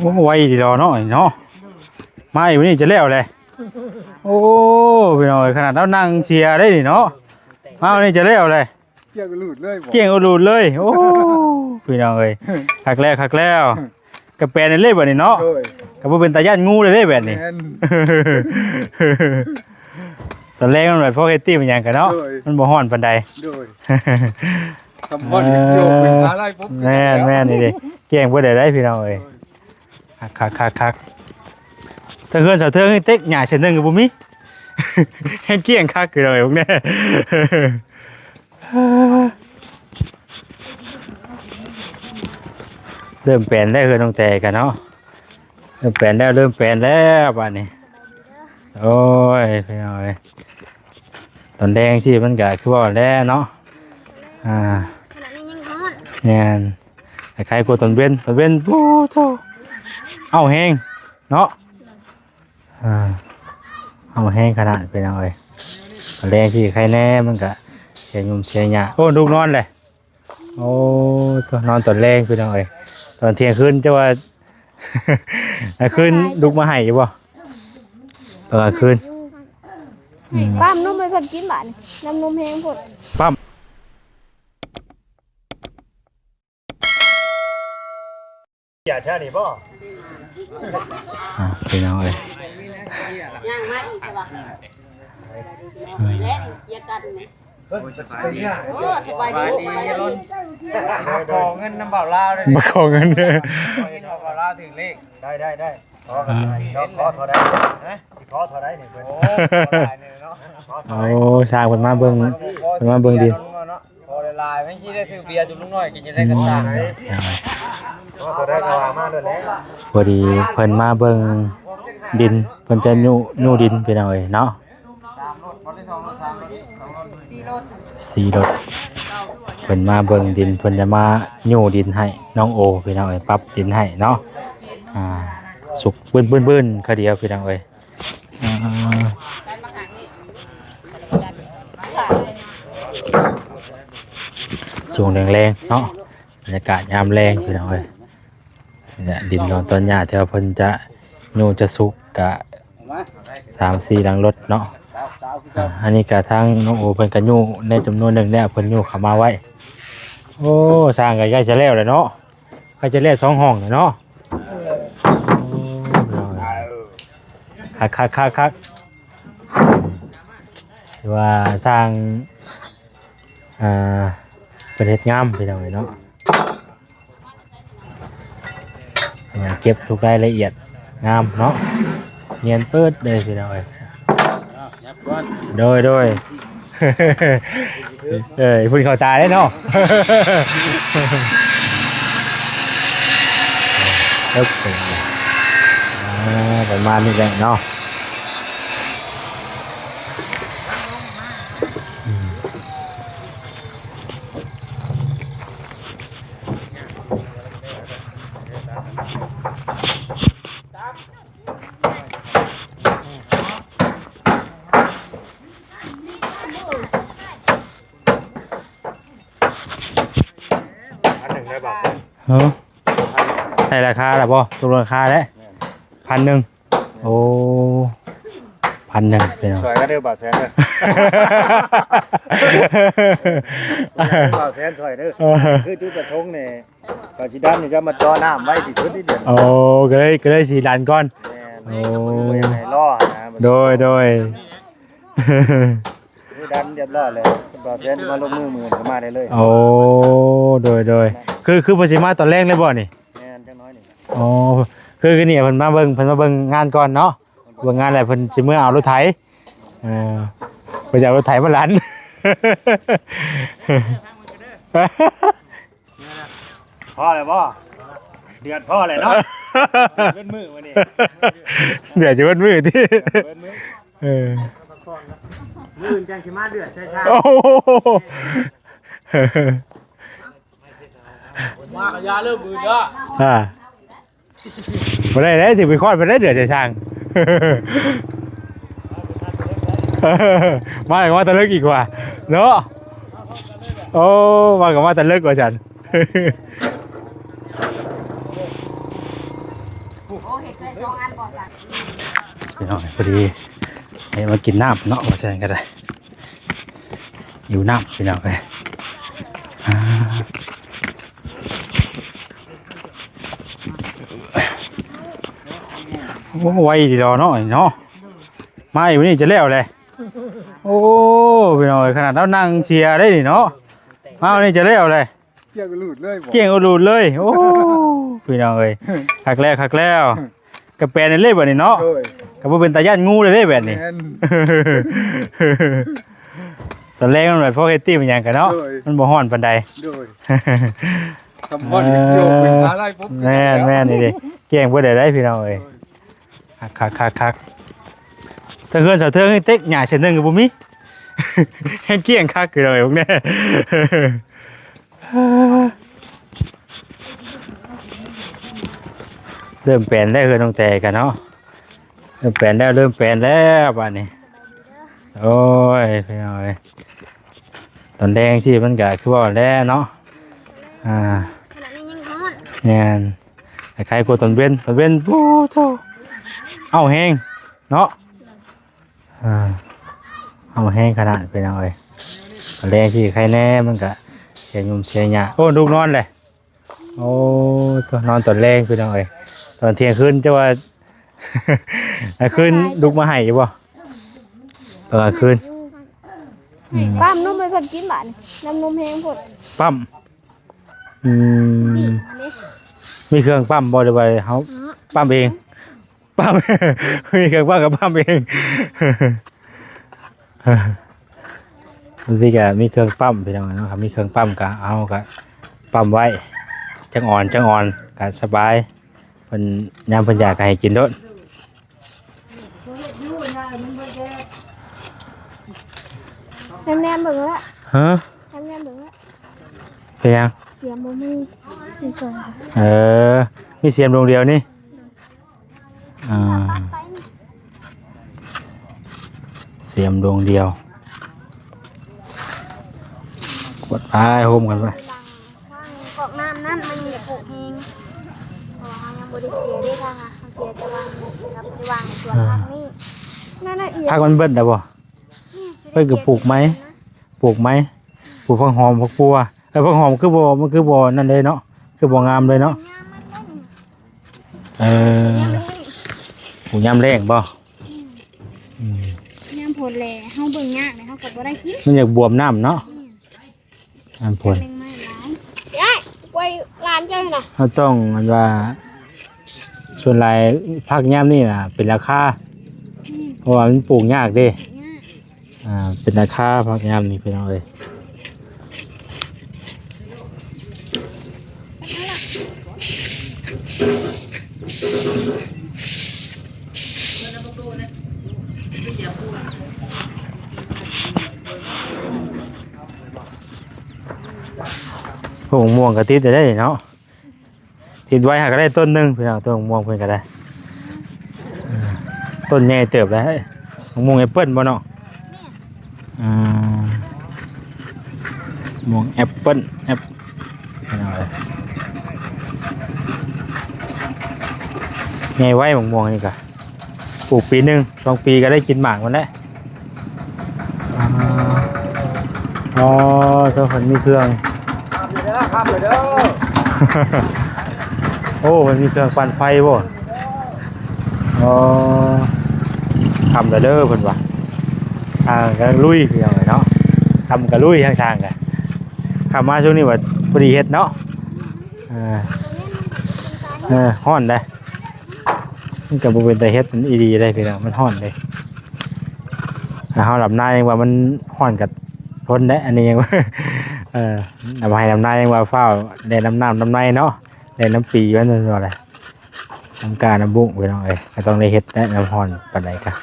ໂອ້ ໄວດີດອເນາະ ນີ້ເນາະ. ມາອີກມື້ນີ້ຈະແລ້ວແຫຼະ. ໂອ້ ພີ່ນ້ອງເອີຍ ຂະໜາດເຮົານັ່ງເຊຍໄດ້ນີ້ເນາະ ມາມື້ນີ້ຈະແລ້ວແຫຼະ. ກ້ຽງອຸດເລີຍ ກ້ຽງອຸດເລີຍ. ໂອ້ ພີ່ນ້ອງເອີຍ ຄັກແລ້ວ ຄັກແລ້ວ. ກະແປນເລີຍບາດນີ້ເນາະ. ໂດຍ ກະບໍ່ເປັນຕາຢ້ານງູເລີຍບາດນີ້. ແມ່ນ ຕອນແລງມັນແບບພໍເຮັດຕີບຫຍັງກັນເນາະ. ໂດຍ ມັນບໍ່ຮ້ອນປານໃດ. ໂດຍ ຄຳຮ້ອນ ເອີ ໂຍກໄປຫາໄລ່ປຸບ. ແມ່ນໆ ນີ້ເດ້ ແຈ້ງເບິດໄດ້ ພີ່ນ້ອງເອີຍ. ຄັກໆໆໆ ຖ້າເຮືອນສາວເທິງນີ້ເຕັກຫຍ້າເສັ້ນໜຶ່ງກໍບໍ່ມີ ແຮງກ້ຽງຄັກ ພີ່ນ້ອງເອີຍ ເບິ່ງແດ່. ເລີ່ມແປນແລ້ວເຮືອນນ້ອງແຕກະເນາະ ເລີ່ມແປນແລ້ວ ເລີ່ມແປນແລ້ວບາດນີ້. ໂອ້ຍ ພີ່ນ້ອງເອີຍ ຕອນແລງຊີ້ມັນກະຄືເວົ້າແຫຼະເນາະ. ອ່າ ຂະໜາດນີ້ຍັງຮ້ອນ. ແມ່ນ ຄ້າຍໆ ກວ່າຕອນເວັນ ຕອນເວັນ ໂອ້ໂທ້ ເອົ້າແຮງເນາະ. ອ່າ ເອົາແຮງຂະໜາດ ພີ່ນ້ອງເອີຍ. ຕອນແລງຊິໄຄແດ່ ມັນກະເສຍຫຍ້າເສຍຫຍ້າ. ໂອ້ ລູກນອນແຫຼະ. ໂອ້ ນອນຕອນແລງ ພີ່ນ້ອງເອີຍ. ຕອນທ່ຽງຄືນຈະວ່າ ກາງຄືນລຸກມາໃຫ້ຢູ່ບໍ່? ຕອນກາງຄືນ. ອືມ ປ້ຳນົມໃຫ້ເພິ່ນກິນບາດນີ້ ນ້ຳນົມແຮງໂພດ. ປ້ຳ ຢາກແທ້ນີ້ບໍ່? ອ່າ ພີ່ນ້ອງເອີຍ ຍ່າງມາອີກຊະວ່າ ເອີ ແລະເກຍກັນນີ້. ໂອ້ ສະບາຍດີ ສະບາຍດີ. ມາຂໍເງິນນຳບ່າວລາວເດ້ ມາຂໍເງິນເດີ. ເຫັນວ່າບ່າວລາວຖືກເລກ. ໄດ້ ໄດ້ ໄດ້. ຂໍ ຂໍເທົ່າໃດ? ຮະ? ຊິຂໍເທົ່າໃດນີ້ເພິ່ນ? ໂອ້ ຫຼາຍເລີຍເນາະ. ໂອ້ ຊ່າງເພິ່ນມາເບິ່ງ ເພິ່ນມາເບິ່ງດິນ. ພໍຫຼາຍໆ ບາງທີໄດ້ຊື້ເບຍສູ່ລຸງນ້ອຍກິນຢູ່ໃນກະຊາງ. ພໍເທົ່າໃດກໍວ່າມາໂລດແຫຼະ. ພໍດີເພິ່ນມາເບິ່ງດິນ ເພິ່ນຈະຍູ້ ຍູ້ດິນ ພີ່ນ້ອງເອີຍເນາະ. ສາມລົດ ບໍ່ໄດ້ສອງລົດ ສາມລົດ ສອງລົດ ສີ່ລົດ ສີ່ລົດ. ເພິ່ນມາເບິ່ງດິນ ເພິ່ນຈະມາຍູ້ດິນໃຫ້ນ້ອງໂອ ພີ່ນ້ອງເອີຍ ປັບດິນໃຫ້ເນາະ. ອ່າ ສຸກບຶ້ນໆໆ ຄາດຽວ ພີ່ນ້ອງເອີຍ. ອ່າ ຊ່ວງແລງໆເນາະ ບັນຍາກາດຍາມແລງ ພີ່ນ້ອງເອີຍ. ນີ້ແຫຼະ ດິນດອນຕອນຫຍ້າທີ່ວ່າເພິ່ນຈະຍູ້ຈະສຸກກະສາມສີ່ຫຼັງລົດເນາະ. ອ່າ ອັນນີ້ກະທາງນ້ອງໂອເພິ່ນກະຍູ້ໃນຈຳນວນໜຶ່ງແລ້ວ ເພິ່ນຍູ້ເຂົ້າມາໄວ້. ໂອ້ ສ້າງກະໃກ້ຈະແລ້ວແລ້ວເນາະ. ໃກ້ຈະແລ້ວສອງຫ້ອງແລ້ວເນາະ. ໂອ້ ຄັກໆໆໆ ຖືວ່າຊ່າງ ອ່າ ເພິ່ນເຮັດງາມ ພີ່ນ້ອງເອີຍເນາະ. ເກັບທຸກລາຍລະອຽດງາມເນາະ ນຽນເປີດເລີຍ ພີ່ນ້ອງເອີຍ. ໂດຍ ໂດຍ. ເອີ ເພິ່ນເຂົ້າຕາເດ້ເນາະ. ເອີ ອ່າ ປະມານນີ້ແຫຼະເນາະ. ອັນໜຶ່ງໄດ້ບາດເຊັນ ຮະ? ໄດ້ລາຄາແລ້ວບໍ່? ຕົກລົງລາຄາແລ້ວ ແມ່ນ ພັນໜຶ່ງ. ໂອ້ ພັນໜຶ່ງ ພີ່ນ້ອງ ຊ່ອຍກັນເດີ ບ່າວແສນເດີ ບ່າວແສນຊ່ອຍເດີ. ເອີ ຄືຈຸດປະສົງນີ້ ກະຊິດັນນີ້ຈະມາເຈາະນ້ຳໄວ້ທີ່ສຸດນີ້ເດ. ໂອ້ ກະເລີຍ ກະເລີຍຊິດັນກ່ອນ. ແມ່ນ ໂອ້ ໃຫ້ລໍຫັ້ນນະ. ໂດຍ ໂດຍ. ຄືດັນຮຽບຮ້ອຍແລ້ວ ບ່າວແສນມາລົງມືມື້ນີ້ກະມາໄດ້ເລີຍ. ໂອ້ ໂດຍ ໂດຍ. ຄື ຄືເພິ່ນຊິມາຕອນແລງເລີຍບໍ່ນີ້? ແມ່ນ ຈັກໜ້ອຍນີ້. ອໍ ຄື ຄືນີ້ເພິ່ນມາເບິ່ງ ເພິ່ນມາເບິ່ງງານກ່ອນເນາະ. ເບິ່ງງານແລ້ວເພິ່ນຊິເມືອເອົາລົດໄຖ. ເອີ ເພິ່ນຈະເອົາລົດໄຖມາລັນ. ພໍແລ້ວບໍ່? ເດືອດພໍແລ້ວເນາະ. ເບິດມື້ມື້ນີ້ ເດືອດຢູ່ເບິດມື້ຕິ. ເບິດມື້ ເອີ ມື້ອື່ນຈັ່ງຊິມາເດືອດໃສ່ຊາ. ໂອ້ໂຫ ມາກະຢ່າເລີຍມື້ເດີ. ອ່າ ບໍ່ໄດ້ເດ້ ຖືໄປຄອດບໍ່ໄດ້ເດືອດໃສ່ຊ່າງ. ມາກະມາຕະເລິກອີກວ່າເນາະ. ໂອ້ ມາກະມາຕະເລິກວ່າຊັ້ນ. ພີ່ນ້ອງ ພໍດີໃຫ້ມາກິນນ້ຳເນາະ ວ່າຊັ້ນກໍໄດ້ ຫິວນ້ຳພີ່ນ້ອງເອີຍ. ອ່າ ໂອ້ ໄວດີດອກເນາະ ນີ້ເນາະ ມາຢູ່ນີ້ຈະແລ້ວແຫຼະ. ໂອ້ ພີ່ນ້ອງເອີຍ ຂະໜາດເຮົານັ່ງເຊຍໄດ້ນີ້ເນາະ ມານີ້ຈະແລ້ວແຫຼະ. ກ້ຽງອຸລູດເລີຍບໍ່? ກ້ຽງອຸລູດເລີຍ. ໂອ້ ພີ່ນ້ອງເອີຍ ຄັກແລ້ວ ຄັກແລ້ວ. ກະແປນເລີຍບັດນີ້ເນາະ. ໂດຍ ກະບໍ່ເປັນຕາຢ້ານງູເລີຍເດ້ບັດນີ້. ແມ່ນ ຕອນແລງມັນແບບພໍເຮັດຕີບຫຍັງກະເນາະ. ໂດຍ ມັນບໍ່ຮ້ອນປານໃດ. ໂດຍ ຄຳຮ້ອນ ເອີ ໂຍກໄປຫາໄລ່ປຸບ. ແມ່ນໆ ນີ້ເດ້ ແຈ້ງເບິດໄດ້ພີ່ນ້ອງເອີຍ. ໂດຍ ຄັກໆໆໆ ທາງເຮືອນສາວເທິງນີ້ເຕັກຫຍ້າເສັ້ນໜຶ່ງກໍບໍ່ມີ ແຮງກ້ຽງຄັກຢູ່ດອກເອີຍ ເບິ່ງແດ່. ເລີ່ມແປນແລ້ວເຮືອນນ້ອງແຕກະເນາະ ເລີ່ມແປນແລ້ວ ເລີ່ມແປນແລ້ວບາດນີ້. ໂອ້ຍ ພີ່ນ້ອງເອີຍ ຕອນແລງຊີ້ມັນກະຄືເວົ້າແຫຼະເນາະ. ອ່າ ຂະໜາດນີ້ຍັງຮ້ອນ. ແມ່ນ ຄ້າຍໆ ກວ່າຕອນເວັນ ຕອນເວັນ ໂອ້ໂທ້ ເອົ້າແຮງເນາະ. ອ່າ ເອົາແຮງຂະໜາດ ພີ່ນ້ອງເອີຍ. ຕອນແລງຊິໄຄແດ່ ມັນກະເສຍຫຍ້າເສຍຫຍ້າ. ໂອ້ ລູກນອນແຫຼະ. ໂອ້ ນອນຕອນແລງ ພີ່ນ້ອງເອີຍ. ຕອນທ່ຽງຄືນຈະວ່າ ກາງຄືນລຸກມາໄຫ້ຢູ່ບໍ່? ຕອນກາງຄືນ. ອືມ ປ້ຳນົມໃຫ້ເພິ່ນກິນບາດນີ້ ນ້ຳນົມແຮງໂພດ. ປ້ຳ ອືມ ມີເຄື່ອງປ້ຳບໍ່ ຫຼືວ່າເຮົາ ອືມ ປ້ຳເອງ? ປ້ຳ ມີເຄື່ອງປ້ຳກໍປ້ຳເອງ. ບາງທີກໍມີເຄື່ອງປ້ຳ ພີ່ນ້ອງເນາະ. ຄັນມີເຄື່ອງປ້ຳກໍ ເຮົາກໍປ້ຳໄວ້ ຈັ່ງອ່ອນ ຈັ່ງອ່ອນກໍສະບາຍ. ເພິ່ນ ຍາມເພິ່ນຢາກກໍໃຫ້ກິນໂລດ. ແນມໆເບິ່ງແລ້ວ. ຮະ? ແນມໆເບິ່ງແລ້ວ. ເປັນຫຍັງ? ສຽມບໍ່ມີ ມີສອງ. ເອີ ມີສຽມດວງດຽວນີ້. ອ່າ ສຽມດວງດຽວ. ກວດໄປ ໂຮມກັນໄປ. ກອກນ້ຳນັ້ນມັນຍັງຢາກໂພກແຮງ ເພາະວ່າເຮົາຍັງບໍ່ໄດ້ເສຍເດ້. ຖ້າຫາກເຮົາເສຍຈະວາງ ຈະວາງສວນ ອ່າ ຜັກນີ້. ນັ້ນນະ ຜັກມັນເບິດແລ້ວບໍ່? ເພິ່ນກໍປູກໃໝ່ ປູກໃໝ່ ປູກຜັກຫອມ ຜັກບົວ. ເອີ ຜັກຫອມຄືບໍ່ ມັນຄືບໍ່ນັ້ນເລີຍເນາະ ຄືບໍ່ງາມເລີຍເນາະ. ເອີ ປູກຍາມແລ້ງບໍ່? ອືມ ອືມ ຍາມຝົນແຫຼະ ເຮົາເບິ່ງຍາກແຫຼະ ເຮົາກໍບໍ່ໄດ້ກິນ. ມັນຢາກບວມນ້ຳເນາະ. ອືມ ຍາມຝົນ ເອົາໄວ້ຫຼານເຈົ້ານະ. ເຮົາຕ້ອງ ອັນວ່າ ສ່ວນຫຼາຍຜັກຍາມນີ້ນະເປັນລາຄາ. ອືມ ເພາະວ່າມັນປູກຍາກເດ້. ອ່າ ເປັນລາຄາຜັກຍາມນີ້ ພີ່ນ້ອງເອີຍ. ໂອ້ ມ່ວງກໍຕິດໄດ້ເນາະ. ຕິດໄວ້ຫາກໍໄດ້ຕົ້ນໜຶ່ງ ພີ່ນ້ອງ ຕົ້ນມ່ວງເພິ່ນກໍໄດ້. ເອີ ຕົ້ນໃຫຍ່ເຕີບໄດ້. ໝາກມ່ວງແອັບເປິ້ນບໍ່ເນາະ? ແມ່ນ ອ່າ ມ່ວງແອັບເປິ້ນ ແອັບ ພີ່ນ້ອງເອີຍ ໃຫຍ່ໄວໝາກມ່ວງນີ້ກະ. ປູກປີໜຶ່ງສອງປີກໍໄດ້ກິນໝາກມັນແຫຼະ. ອໍ ອໍ ເຈົ້າເພິ່ນມີເຄື່ອງ ຂ້າມເດີ ຂ້າມເດີ. ໂອ້ ເພິ່ນມີເຄື່ອງປັ່ນໄຟບໍ່? ອໍ ຄ່ຳແລ້ວເດີເພິ່ນວ່າ. ອ່າ ກຳລັງລຸຍ ພີ່ນ້ອງເອີຍເນາະ ຄ່ຳກໍລຸຍ ທາງຊ່າງກະ. ຄ່ຳມາຊ່ວງນີ້ວ່າພໍດີເຮັດເນາະ. ເອີ ເອີ ຮ້ອນເດ້. ມັນກໍບໍ່ເປັນຕາເຮັດອີ່ຫຼີເດ້ພີ່ນ້ອງ ມັນຮ້ອນເດ້. ຖ້າເຮົາດຳນາຍັງວ່າມັນຮ້ອນກໍທົນແຫຼະ ອັນນີ້ຍັງວ່າ ເອີ ດຳໄຮ່ດຳນາຍັງວ່າຟ້າວແລ່ນນຳນ້ຳນຳໃນເນາະ ແລ່ນນຳປີມັນວ່າແຫຼະ ນຳກ້ານຳບຸ້ງ ພີ່ນ້ອງເອີຍ. ກໍຕ້ອງໄດ້ເຮັດແຫຼະ ຍາມຮ້ອນປານໃດກະ. ດ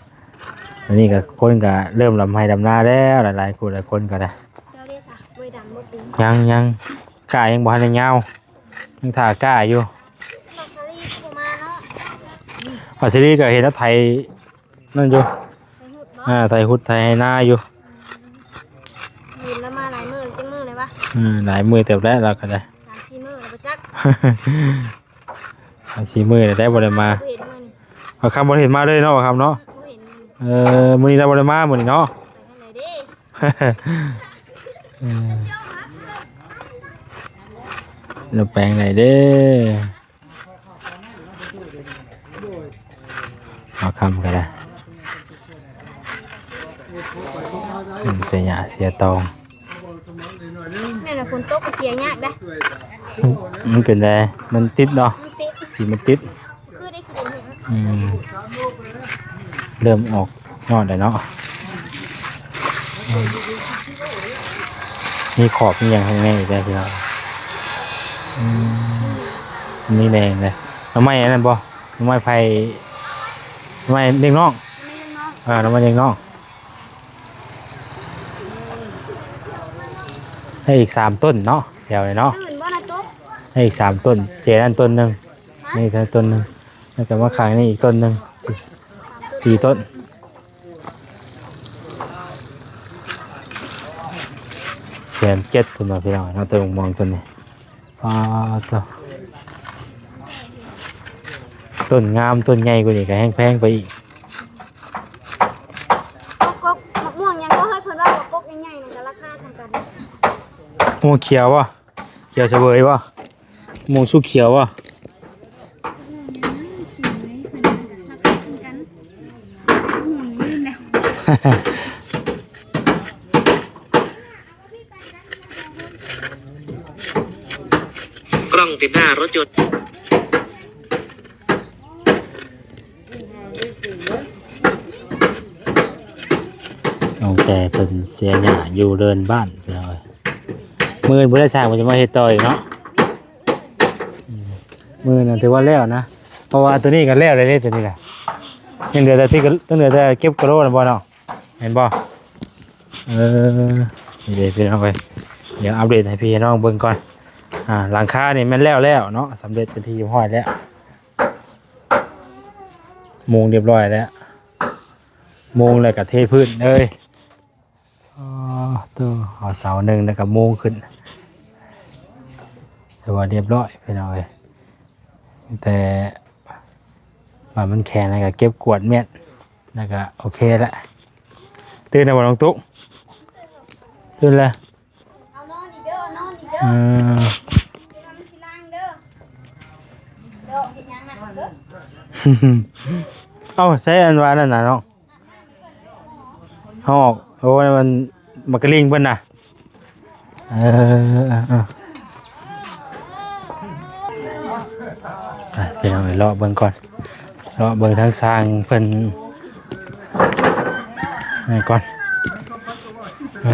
ຽວນີ້ກໍຄົນກໍເລີ່ມດຳໄຮ່ດຳນາແລ້ວ ຫຼາຍໆຜູ້ຫຼາຍຄົນກໍໄດ້. ເຈົ້າເດ້ຊະ ບໍ່ໄດ້ດຳບໍ່ປີ? ຍັງ ຍັງ ກ້າຍັງບໍ່ທັນໄດ້ຍາວ ຍັງຖ້າກ້າຢູ່. ບັກສາລີຄືບໍ່ມາເນາະ? ບັກສາລີກໍເຫັນລາວໄຖນັ້ນຢູ່. ໄຖຫຸດບໍ່? ອ່າ ໄຖຫຸດໄຖໄຮ່ນາຢູ່. ອືມ ເຫັນລາວມາຫຼາຍມື້ ຈັກມື້ແລ້ວວະ? ເອີ ຫຼາຍມື້ເຕີບແລ້ວ ລາວກໍໄດ້ ສາມສີ່ມື້ແລ້ວບໍ່ຈັກ. ສາມສີ່ມື້ແລ້ວໄດ້ບໍ່ໄດ້ມາ. ບໍ່ເຫັນມື້ນີ້ ບ່າວຄຳບໍ່ເຫັນມາເລີຍເນາະ ບ່າວຄຳເນາະ. ບໍ່ເຫັນມື້ນີ້ ເອີ ມື້ນີ້ລາວບໍ່ໄດ້ມາມື້ນີ້ເນາະ. ໄປທາງໃດເດ້? ເອີ ລາວໄປທາງໃດເດ້? ເອົາຄຳກໍໄດ້ ເສຍຫຍ້າເສຍຕອງ. ແມ່ນລະ ຝົນຕົກກໍເສຍຍາກເດ້. ມັນ ມັນເປັນໃດ? ມັນຕິດເນາະ. ມັນຕິດ ທີ່ມັນຕິດ. ຄືໄດ້ ອືມ ເລີ່ມອອກຍອດແລ້ວເນາະ. ອືມ ມີຂອບມີຫຍັງຂ້າງໃນອີກແລ້ວພີ່ນ້ອງ. ອືມ ມີແດງເລີຍ. ໜໍ່ໄມ້ອັນນັ້ນບໍ່? ໜໍ່ໄມ້ໄຜ່ ໜໍ່ໄມ້ເລັກນ້ອງ. ເອີ ໜໍ່ໄມ້ເລັກນ້ອງ. ໄດ້ອີກສາມຕົ້ນເນາະ ແຖວນີ້ເນາະ. ຕື່ນບໍ່ນະຕົກ? ໄດ້ອີກສາມຕົ້ນ. ເຈນັ້ນຕົ້ນໜຶ່ງ ນີ້ກໍຕົ້ນໜຶ່ງ ແລ້ວກໍມາຂ້າງນີ້ອີກຕົ້ນໜຶ່ງ ສີ່ ສີ່ຕົ້ນ. ແສນເຈັດພຸ້ນວ່າພີ່ນ້ອງເນາະ ຕົ້ນໝາກມ່ວງຕົ້ນນີ້. ປາດໂທ້ ຕົ້ນງາມ ຕົ້ນໃຫຍ່ກວ່ານີ້ກໍແຮງແພງໄປອີກ. ໝາກກົກ ໝາກມ່ວງຫຍັງກໍເຮີ້ຍ ເພິ່ນວ່າໝາກກົກໃຫຍ່ໆນັ້ນກໍລາຄາສ່ຳກັນ. ໝາກມ່ວງຂຽວບໍ່? ຂຽວສະເຫວີຍບໍ່? ໝາກມ່ວງສຸກຂຽວບໍ່? ໝາກມ່ວງຫຍັງ ສວຍ ເພິ່ນວ່າລາຄາສ່ຳກັນ. ໝາກມ່ວງນີ້ແຫຼະ. กล้องติดหน้ารถยนต์ ນ້ອງແຕ່ເພິ່ນເສຍຫຍ້າຢູ່ເດີ່ນບ້ານພີ່ນ້ອງເອີຍ. ມື້ອື່ນບໍ່ໄດ້ຊ່າງເພິ່ນຈະມາເຮັດຕໍ່ອີກເນາະ. ອືມ ມື້ນັ້ນຖືວ່າແລ້ວນະ ເພາະວ່າຕົວນີ້ກໍແລ້ວແລ້ວເດ້ ຕົວນີ້ນະ. ຍັງເຫຼືອແຕ່ທີ່ ຍັງເຫຼືອແຕ່ເກັບກະໂຫຼນະບໍ່ນ້ອງ? ແມ່ນບໍ່? ເອີ ນີ້ເດ້ພີ່ນ້ອງເອີຍ ດຽວອັບເດດໃຫ້ພີ່ໃຫ້ນ້ອງເບິ່ງກ່ອນ. ອ່າ ຫຼັງຄານີ້ແມ່ນແລ້ວແລ້ວເນາະ ສຳເລັດເປັນທີ່ຮຽບຮ້ອຍແລ້ວ ມຸງຮຽບຮ້ອຍແລ້ວ ມຸງແລ້ວກໍເທພື້ນເລີຍ. ອໍ ໂຕ ເອົາເສົາໜຶ່ງແລ້ວກໍມຸງຂຶ້ນ ຖືວ່າຮຽບຮ້ອຍພີ່ນ້ອງເອີຍ. ແຕ່ວ່າມັນແຂງແລ້ວກໍເກັບກວາດແມ່ນ ແລ້ວກໍໂອເຄແລ້ວ. ຕື່ນແລ້ວບໍ່ນ້ອງຕຸກ? ຕື່ນແລ້ວ ເອົານອນອີກເດີ ເອົານອນອີກເດີ. ອືມ ເດີ ເຮັດຫຍັງນະເດີ. ເອົ້າ ໃຊ້ອັນວ່ານັ້ນນະນ້ອງ? ເອົາອອກ ໂອ້ຍ ມັນ ມັກກະລິງເພິ່ນນະ. ເອີ ເອີ ເອີ ໄປ ພີ່ນ້ອງເອີຍ ເລາະເບິ່ງກ່ອນ ເລາະເບິ່ງທາງຊ່າງເພິ່ນ ນີ້ກ່ອນ. ເອີ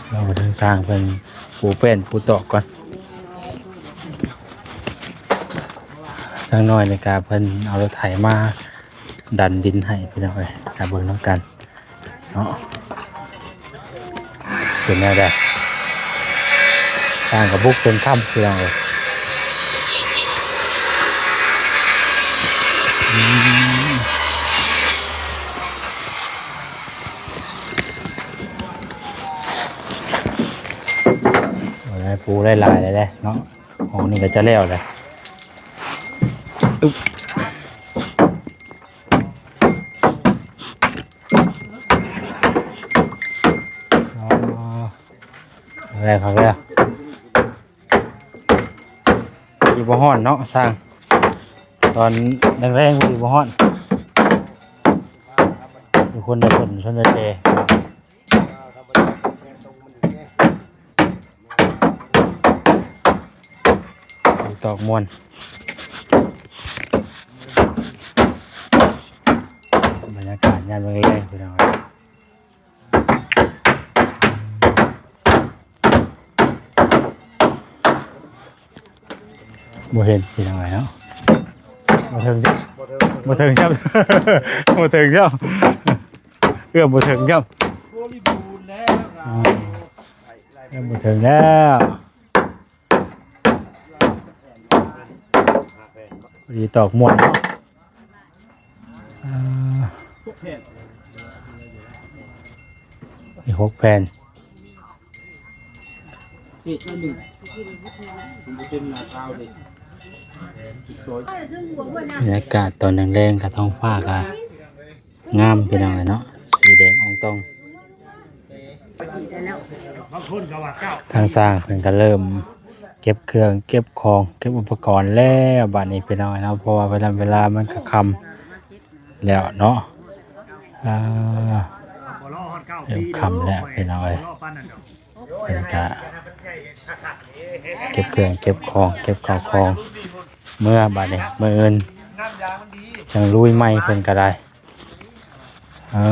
ເລາະເບິ່ງທາງຊ່າງເພິ່ນປູແປ້ນປູຕອກກ່ອນ. ຊ່າງນ້ອຍນີ້ກະເພິ່ນເອົາລົດໄຖມາດັນດິນໃຫ້ ພີ່ນ້ອງເອີຍ ຖ້າເບິ່ງນຳກັນເນາະ ເປັນແນວໃດ. ຊ່າງກະບຸກຈົນຄ່ຳ ພີ່ນ້ອງເອີຍ. ອືມ ໂອ້ຍ ປູໄດ້ຫຼາຍແລ້ວເນາະ. ຫ້ອງນີ້ກໍຈະແລ້ວແລ້ວ. ອຶບ ອໍ ແລ້ວ ແລ້ວ ຢູ່ບໍ່ຮ້ອນເນາະຊ່າງ ຕອນແລງໆ ຢູ່ບໍ່ຮ້ອນ ຢູ່ຄົນລະຄົນ ຊົນລະແຈ. ຕອກມ່ວນ ບັນຍາກາດຍາມແລງໆ ພີ່ນ້ອງ. ບໍ່ເຫັນ ເປັນຫຍັງເນາະ ບໍ່ເຖິງ ບໍ່ເຖິງ ບໍ່ເຖິງຊ້ຳ ບໍ່ເຖິງຊ້ຳ ເອື້ອມບໍ່ເຖິງຊ້ຳ ອືມ ເອື້ອມບໍ່ເຖິງແລ້ວ ພໍດີຕອກມ່ວນເນາະ. ອ່າ ອີກຫົກແຜ່ນ ເສດໜ້ອຍໜຶ່ງ ມັນບໍ່ເຕັມໜ້າຂາວເດ້. ບັນຍາກາດຕອນແລງໆ ກະທ້ອງຟ້າກະງາມ ພີ່ນ້ອງເອີຍເນາະ ສີແດງອ່ອງຕ່ອງ. ທາງຊ່າງເພິ່ນກະເລີ່ມເກັບເຄື່ອງເກັບຂອງເກັບອຸປະກອນແລ້ວ ບາດນີ້ພີ່ນ້ອງເນາະ ເພາະວ່າເວລາ ເວລາມັນກະຄ່ຳແລ້ວເນາະ. ອ່າ ເລີ່ມຄ່ຳແລ້ວພີ່ນ້ອງເອີຍ. ເພິ່ນກະເກັບເຄື່ອງເກັບຂອງເກັບເຂົ້າຂອງເມືອ ບາດນີ້ມື້ອື່ນຈັ່ງລຸຍໃໝ່ເພິ່ນກະໄດ້. ເອີ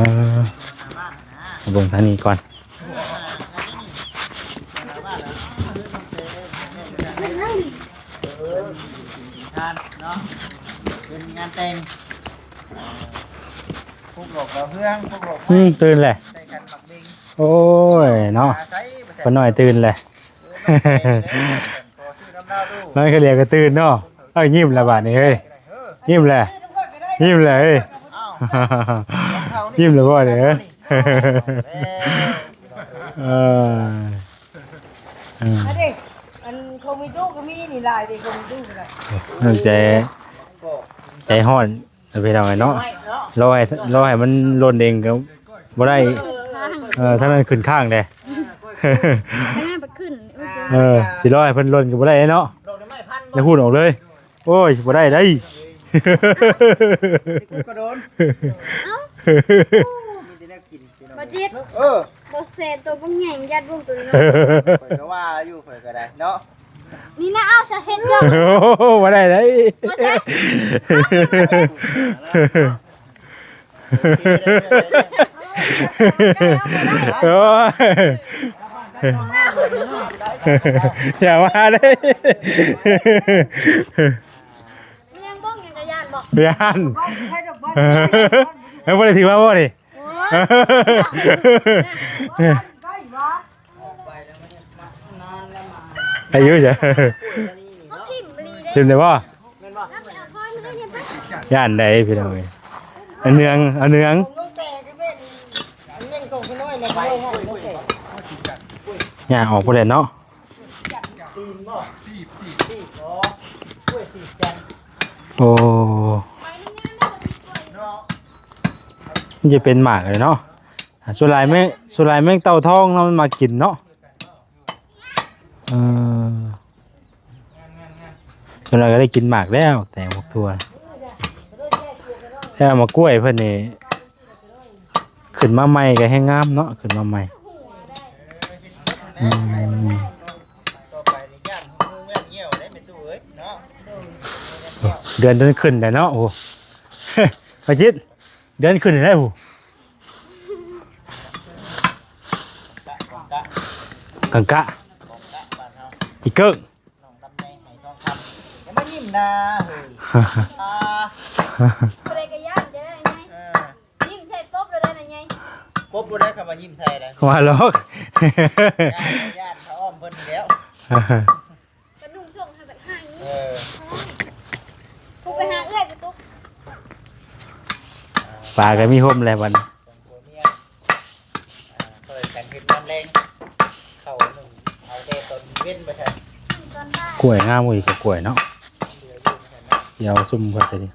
ມາເບິ່ງທາງນີ້ກ່ອນ. ງານເນາະ ເປັນງານແຕ່ງ ຜູກດອກດາວເຮືອງ ຜູກດອກໄມ້ ອືມ ຕື່ນແຫຼະ ໃສ່ຂັນໝາກເບັງ. ໂອ້ຍເນາະ ປ້ານ້ອຍຕື່ນແຫຼະ ມັນກະຫຼຽວກະຕື່ນເນາະ. ເອີຍ ຍິ້ມແລ້ວບາດນີ້ເຮີ້ຍ ຍິ້ມແລ້ວ ຍິ້ມແລ້ວເຮີ້ຍ ຍິ້ມແລ້ວບໍ່ນີ້ເຮີ້ຍ. ເອີ ເອີ ອັນເດ້ ອັນໂຄມີຕູ້ກະມີນີ້ຫຼາຍເດ້ ໂຄມີຕູ້ກະໄດ້ ນ້ອງແຈ ໃຈຮ້ອນ ເອີ ພີ່ນ້ອງເອີຍເນາະ ລໍໃຫ້ ລໍໃຫ້ມັນຫຼົ່ນເອງກະບໍ່ໄດ້. ເອີ ທາງນັ້ນຂຶ້ນຄ້າງເດ້ ທາງນັ້ນໄປຂຶ້ນ ເອີ ຊິລໍໃຫ້ເພິ່ນຫຼົ່ນກະບໍ່ໄດ້ເນາະ ໄດ້ຫຸ້ນອອກເລີຍ. ໂອ້ຍ ບໍ່ໄດ້ໄດ໋ ກະໂດນ ເອົ້າ ມີແຕ່ແນວກິນ ບໍ່ຈິດ ເອີ ບໍ່ແຊນໂຕບັກໃຫຍ່ ຍັດວງໂຕນ້ອຍ ຂ້ອຍກະວ່າຢູ່ ຂ້ອຍກະໄດ້ເນາະ. ນີ້ນະ ເອົາຊະເຮັດເລື່ອງ ໂອ້ ບໍ່ໄດ້ໄດ໋ ບໍ່ແຊນ ໂອ້ຍ ຢ່າວ່າເດ້ ຍັງເບິ່ງຍັງກະຢ້ານບໍ່ ຢ້ານ ເອີ ບໍ່ໄດ້ຖືວ່າບໍ່ນີ້. ໂອ້ຍ ອາຍຸຈະ ເຂົາຖິ້ມອີ່ຫຼີເດ້ ຖິ້ມໄດ້ບໍ່? ຢ້ານໃດພີ່ນ້ອງເອີຍ ເອົາເນື່ອງ ເອົາເນື່ອງ ຍ່າງອອກບໍ່ໄດ້ເນາະ. ໂອ້ ມັນຈະເປັນໝາກເລີຍເນາະ. ອ່າ ສ່ວນຫຼາຍແມງ ສ່ວນຫຼາຍແມງເຕົ່າທອງເນາະ ມັນມາກິນເນາະ. ເອີ ສ່ວນຫຼາຍກະໄດ້ກິນໝາກແລ້ວ ແຕງໝາກຖົ່ວ ແຕ່ໝາກກ້ວຍເພິ່ນນີ້ ຂຶ້ນມາໃໝ່ກະແຮງງາມເນາະ ຂຶ້ນມາໃໝ່. ອືມ ເດືອນ ເດືອນຂຶ້ນແລ້ວເນາະ. ໂອ້ ປາຈິດ ເດືອນຂຶ້ນແລ້ວ ກະກະ ອີເກີ້ງ ນ້ອງດຳແດງໄຫທອງຄຳ ຢ່າມາຍິ້ມນາເຮີ້ຍ ອ່າ ຜູ້ໃດກະຢ້ານເດີ ເອີ ຍິ້ມໃສ່ກົບໂລດນະໃຫຍ່ ກົບບໍ່ໄດ້ ຄຳວ່າຍິ້ມໃສ່ໄດ໋ ວ່າຫຼອກ ຢ້ານ ຢ້ານພະອ້ອມເພິ່ນແລ້ວ. ກະນຸ່ງສົ່ງໃຫ້ບັດໃຫ້ ເອີ ປຸກໄປຫາເອື້ອຍ ໄປຕຸກ ປາກະມີໂຮມແລ້ວບັດນີ້ ສອງຜົວເມຍ ອ່າ ຊ່ອຍກັນເຮັດຍາມແລງ ເຂົ້າໜຶ້ງເອົາແຕ່ຕອນເວັນວ່າຊັ້ນ. ກ້ວຍງາມ ອີກກະກ້ວຍເນາະ ດຽວຊຸ່ມເພິ່ນໄປດິ.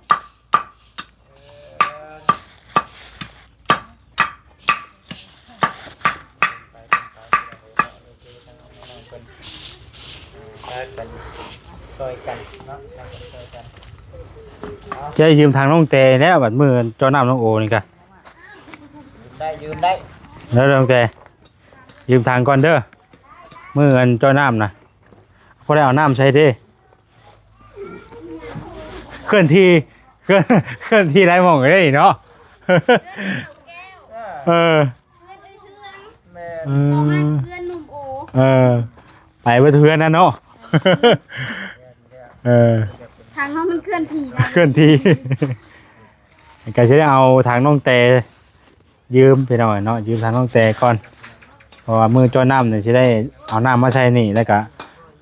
ຈະໄດ້ຢືມຖັງນ້ອງແຕແລ້ວ ບັດມື້ເຈາະນ້ຳນ້ອງໂອນີ້ກະ ຢືມໄດ້ ຢືມໄດ້ ແລ້ວນ້ອງແຕ ຢືມຖັງກ່ອນເດີ ມື້ອັນເຈາະນ້ຳນະ ພໍໄດ້ເອົານ້ຳໃສ່ເດ້. ເຄື່ອນທີ່ ເຄື່ອນ ເຄື່ອນທີ່ຫຼາຍໝ່ອງເດ້ເນາະ ເອີ ແມ່ນ ເອີ ເຮືອນໜຸ່ມໂອ ເອີ ໄປເບິດເຮືອນນັ້ນເນາະ ເອີ ທາງເຮົາມັນເຄື່ອນທີ່ນະ ເຄື່ອນທີ່ ກະຊິໄດ້ເອົາຖັງນ້ອງແຕ ຢືມພີ່ນ້ອງເນາະ ຢືມທາງນ້ອງແຕກ່ອນ ເພາະວ່າມື້ເຈາະນ້ຳນີ້ຊິໄດ້ເອົານ້ຳມາໃສ່ນີ້ ແລ້ວກະ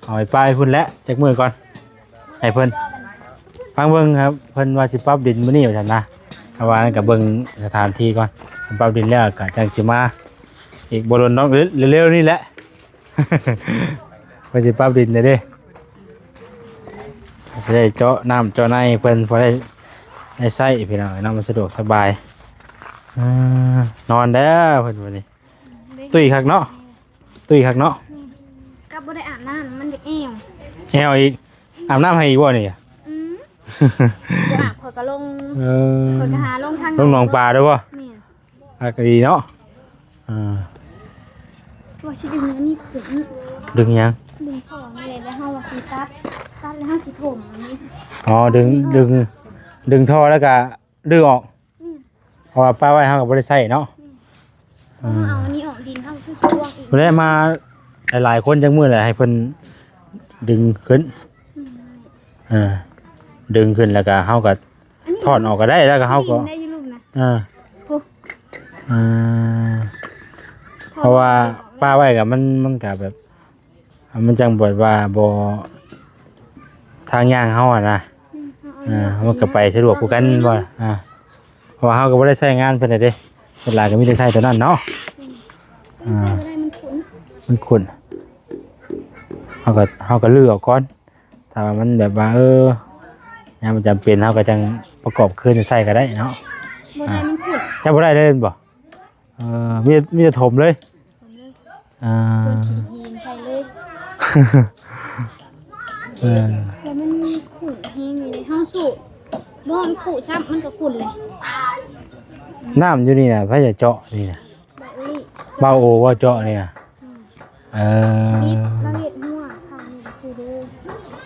ເອົາໄປປະໄວ້ພຸ້ນແຫຼະ ຈັກມື້ກ່ອນ ໃຫ້ເພິ່ນຟັງເບິ່ງຄັບ ເພິ່ນວ່າຊິປັບດິນມື້ນີ້ວ່າຊັ້ນນະ ເພາະວ່ານັ້ນກະເບິ່ງສະຖານທີ່ກ່ອນ ເພິ່ນປັບດິນແລ້ວກະຈັ່ງຊິມາອີກ ບໍ່ດົນດອກ ເລັວໆນີ້ແຫຼະ ເພິ່ນຊິປັບດິນແລ້ວເດ້. ໄດ້ເຈາະນ້ຳເຈາະໃນເພິ່ນ ພໍໄດ້ ໄດ້ໃຊ້ພີ່ນ້ອງເນາະ ມັນສະດວກສະບາຍ. ເອີ ນອນແລ້ວເພິ່ນມື້ນີ້ ຕຸ້ຍຄັກເນາະ ຕຸ້ຍຄັກເນາະ. ກັບບໍ່ໄດ້ອາບນ້ຳ ມັນຢາກແອວ ແອວອີກ. ອາບນ້ຳໃຫ້ອີກບໍ່ນີ້? ອືມ ບໍ່ອາບ ຂ້ອຍກໍລົງ ເອີ ຂ້ອຍກໍຫາລົງທາງ ລົງໜອງປາເດີ້ບໍ່? ແມ່ນ ອາກາດດີເນາະ. ອ່າ ວ່າຊິດຶງອັນນີ້ຂຶ້ນ ດຶງຫຍັງ? ດຶງທໍ່ນີ້ແຫຼະ ແລ້ວເຮົາວ່າຊິຕັດ ຕັດແລ້ວເຮົາຊິຖົມອັນນີ້. ອໍ ດຶງ ດຶງ ດຶງທໍ່ແລ້ວກະດຶງອອກ. ອືມ ເພາະວ່າປະໄວ້ເຮົາກໍບໍ່ໄດ້ໃຊ້ເນາະ. ອືມ ເຮົາເອົາອັນນີ້ອອກ ດິນເຮົາຄືຊິລວງອີກ. ແລ້ວມາຫຼາຍໆຄົນ ຈັກມື້ແຫຼະໃຫ້ເພິ່ນດຶງຂຶ້ນ. ອືມ ເອີ ດຶງຂຶ້ນແລ້ວກໍເຮົາກໍ ອັນນີ້ ຖອນອອກກໍໄດ້ ແລ້ວກໍເຮົາກໍ ໄດ້ຢູ່ລຸ່ມນະ. ເອີ ໂອ້ ເອີ ເພາະວ່າປະໄວ້ກໍມັນ ມັນກໍແບບ ມັນຈັ່ງແບບວ່າບໍ່ ທາງຍ່າງເຮົາຫັ້ນນະ. ອືມ ເອີ ມັນກໍໄປສະດວກຄືກັນ ບໍ່ ອ່າ ເພາະວ່າເຮົາກໍບໍ່ໄດ້ໃຊ້ງານເພິ່ນເດ້ ສ່ວນຫຼາຍກໍມີແຕ່ໃຊ້ຕົວນັ້ນເນາະ. ອືມ ອ່າ ໃຊ້ບໍ່ໄດ້ ມັນຂຸ້ນ ມັນຂຸ້ນ ເຮົາກໍ ເຮົາກໍຮື້ອອກກ່ອນ. ຖ້າວ່າມັນແບບວ່າ ເອີ ຍາມມັນຈຳເປັນ ເຮົາກໍຈັ່ງປະກອບຄືນໃສ່ກໍໄດ້ເນາະ. ບໍ່ໄດ້ ອ່າ ມັນຂຸ້ນ ຈະບໍ່ໄດ້ເລີຍແມ່ນບໍ່? ເອີ ມີ ມີແຕ່ຖົມເລີຍ ຖົມເລີຍ ອ່າ ຄວນຂີ້ຫີນໃສ່ເລີຍ. ເອີ ແຕ່ມັນຂຸ້ນແຮງຢູ່ເດ້ ເຮົາສູບ ບໍ່ ມັນຂຸ້ນຊ້ຳ ມັນກໍຂຸ້ນເລີຍ. ນ້ຳຢູ່ນີ້ນະ ໃຜຈະເຈາະນີ້ນະ? ບ່າວໂອ ບ່າວໂອບໍ່ເຈາະນີ້ນະ? ອືມ ເອີ ມີດ ລາວເຮັດຮົ້ວຂ້າງນີ້ຊື່ເດີ.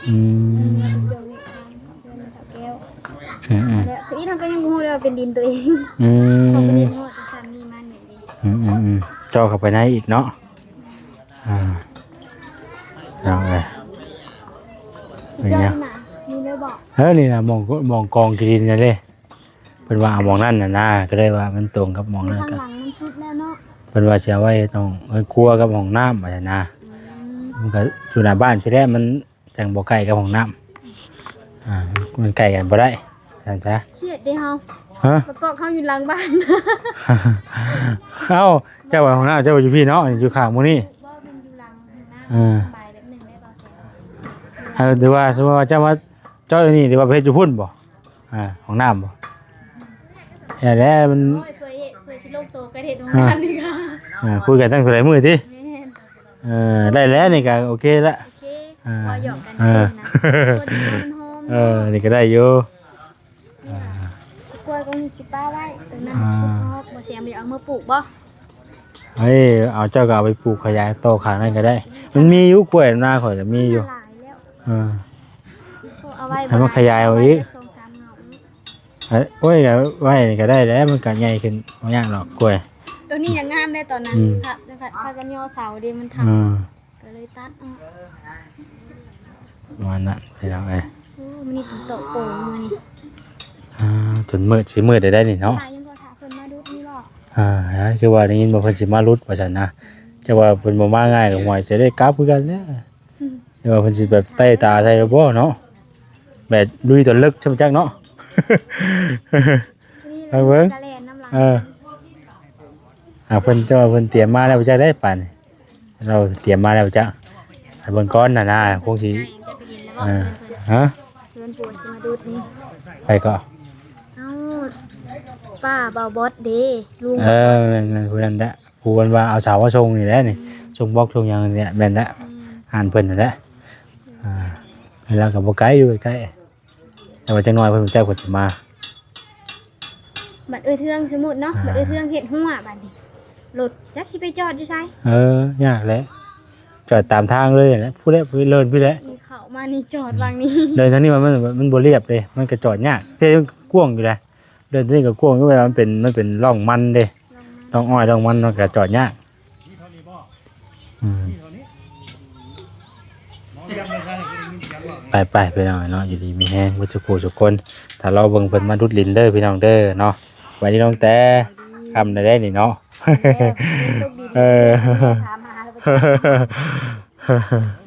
ອືມ ເຈົ້າເຮັດທາງເຮືອນເຖົ້າແກ້ວ. ອືມໆ ແລ້ວທຳອິດເຮົາກໍຍັງບໍ່ຮູ້ເລີຍວ່າເປັນດິນຕົວເອງ. ອືມ ເຮົາບໍ່ໄດ້ເຮັດຮົ້ວຈັ່ງຊັ້ນນີ້ມານີ້ເດ້. ອືມໆໆ ເຈາະເຂົ້າໄປໃນອີກເນາະ. ອ່າ ເອົາເລີຍ ເປັນຫຍັງ? ເອີ ນີ້ນະ ໝ່ອງ ໝ່ອງກອງຂີ້ດິນນັ້ນເດ້. ເພິ່ນວ່າເອົາໝ່ອງນັ້ນນະນາ ກໍເລີຍວ່າມັນຕົງກັບໝ່ອງນັ້ນ. ທາງຫຼັງມັນສຸດແລ້ວເນາະ ເພິ່ນວ່າຊິເອົາໄວ້ຫ້ອງ ເຮືອນຄົວກັບຫ້ອງນ້ຳວ່າຊັ້ນນະ. ອືມ ມັນກໍຢູ່ໜ້າບ້ານພີ້ແຫຼະ ມັນຈັ່ງບໍ່ໃກ້ກັບຫ້ອງນ້ຳ. ອ່າ ມັນໃກ້ກັນບໍ່ໄດ້ຊັ້ນຊະ. ຄຽດເດ້ເຮົາ ຮະ ປະກອບເຮົາຢູ່ຫຼັງບ້ານ. ເອົ້າ ເຈົ້າວ່າຫ້ອງນ້ຳເຈົ້າວ່າຢູ່ພີ້ເນາະ ຢູ່ຂ້າງໝູ່ນີ້. ບໍ່ ມັນຢູ່ຫຼັງຫ້ອງນ້ຳ ເອີ ສະບາຍແບບໜຶ່ງໄດ້ບໍ່ແກ? ເອີ ຫຼືວ່າສົມມຸດວ່າເຈົ້າມາ ເຈາະຢູ່ນີ້ ຫຼືວ່າໄປເຮັດຢູ່ພຸ້ນບໍ່? ອ່າ ຫ້ອງນ້ຳບໍ່? ແລ້ວແຫຼະ ມັນ ໂອ້ຍ ເພື່ອເຮັດ ເພື່ອຊິລົງໂຕກໍເຮັດຫ້ອງນ້ຳນີ້ກໍ ອ່າ ຄຸຍກັນຕັ້ງເທົ່າໃດມື້ຕິ? ແມ່ນ ເອີ ໄດ້ແລ້ວ ນີ້ກໍໂອເຄລະ ໂອເຄ ອ່າ ເວົ້າຫຍອກກັນ ເອີ ຊື່ໆນະ ໂອ້ ດີເນາະ ມັນຫອມ ເອີ ເນາະ ນີ້ກໍໄດ້ຢູ່ ອ່າ ກ້ວຍກໍມີຊິປະໄວ້ ຕົວນັ້ນ ອ່າ ບໍ່ແຊມໄດ້ເອົາມາປູກບໍ່? ເອີ ເອົາ ເຈົ້າກໍເອົາໄປປູກຂະຫຍາຍຕໍ່ຂ້າງນັ້ນກໍໄດ້ ມັນມີຢູ່ ກ້ວຍນາຂ້ອຍກໍມີຢູ່ ຫຼາຍແລ້ວ ເອີ ເອົາໄວ້ ໃຫ້ມັນຂະຫຍາຍອອກອີກ ສອງສາມເງົາ ເອີ ໂອ້ຍ ກໍໄວ້ນີ້ກໍໄດ້ແຫຼະ ມັນກໍໃຫຍ່ຂຶ້ນ ບໍ່ຍາກດອກກ້ວຍ ຕົວນີ້ຍັງງາມໄດ໋ຕອນນັ້ນ ອືມ ພາ ພາກັນຍໍເສົາເດ້ ມັນທັບ ເອີ ກໍເລີຍຕັດອອກ ປະມານນັ້ນພີ່ນ້ອງເອີຍ ໂອ້ ມື້ນີ້ຝົນຕົກໂປ່ງມື້ນີ້ ອ່າ ຈົນມືດ ຊິມືດໄດ້ນີ້ເນາະ ຖ້າຍັງບໍ່ຖ້າເພິ່ນມາດຸດນີ້ບໍ່ ອ່າ ຄືວ່າໄດ້ຍິນວ່າເພິ່ນຊິມາຫຼຸດວ່າຊັ້ນນະ ອືມ ແຕ່ວ່າເພິ່ນບໍ່ມາງ່າຍກໍຫວຍຊິໄດ້ກັບຄືກັນແຫຼະ ອືມ ແຕ່ວ່າເພິ່ນຊິແບບໄຕ້ຕາໃສ່ຫຼືບໍ່ເນາະ ແບບລຸຍຕົວເລິກຊ່ຳຈັກເນາະ ນີ້ແຫຼະ ເບິ່ງ ກະແລ່ນນຳຫຼັງ ເອີ ຫາເພິ່ນ ເຈົ້າວ່າເພິ່ນຕຽມມາແລ້ວບໍ່ຈັກໄດ໋ປານນີ້ ລາວຕຽມມາແລ້ວຈັກ ໃຫ້ເບິ່ງກ່ອນນະນາ ຄົງຊິ ເອີ ຮະ ເພື່ອນຜົວຊິມາດຸດນີ້ ໃຜກໍ ເອົ້າ ປ້າບ່າວບອດເດ້ ລຸງ ເອີ ແມ່ນໆ ຜູ້ນັ້ນແຫຼະ ຜູ້ເພິ່ນວ່າເອົາສາວມາສົ່ງນີ້ແຫຼະນີ້ ອືມ ສົ່ງບອກສົ່ງຫຍັງນີ້ແຫຼະ ແມ່ນແຫຼະ ອືມ ຮ້ານເພິ່ນນັ້ນແຫຼະ ອ່າ ແລ້ວກໍບໍ່ໄກ ຢູ່ໃກ້ໆ ແຕ່ວ່າຈັກໜ້ອຍເພິ່ນ ເພິ່ນຈັກເພິ່ນຊິມາ ບັດເອື້ອຍເທືອງ ສົມມຸດເນາະ ອ່າ ບັດເອື້ອຍເທືອງເຮັດຮົ້ວ ບັດນີ້ລົດຈັກຊິໄປຈອດຢູ່ໃສ ເອີ ຍາກແຫຼະ ຈອດຕາມທາງເລີຍແຫຼະ ພຸ້ນແຫຼະ ເລີນພຸ້ນແຫຼະ ນີ້ເຂົ້າມານີ້ຈອດຫວ່າງນີ້ ເດີນທາງນີ້ມັນ ມັນ ມັນບໍ່ລຽບເດ້ ມັນກໍຈອດຍາກ ແຕ່ມັນກວ້າງຢູ່ໃດ໋ ເດີນທາງນີ້ກໍກວ້າງຢູ່ ແຕ່ວ່າມັນເປັນ ມັນເປັນຮ່ອງມັນເດ້ ຮ່ອງມັນ ຮ່ອງອ້ອຍຮ່ອງມັນ ມັນກໍຈອດຍາກ ອືມ ໄປໆ ພີ່ນ້ອງເນາະ ຢູ່ດີມີແຮງເບິດສູ່ຜູ້ສູ່ຄົນ ຖ້າລໍເບິ່ງເພິ່ນມາດຸດດິນເດີພີ່ນ້ອງເດີເນາະ ໄວ້ນີ້ນ້ອງແຕ ຄ່ຳແລ້ວເດ້ນີ້ເນາະ ເອີ ເອີ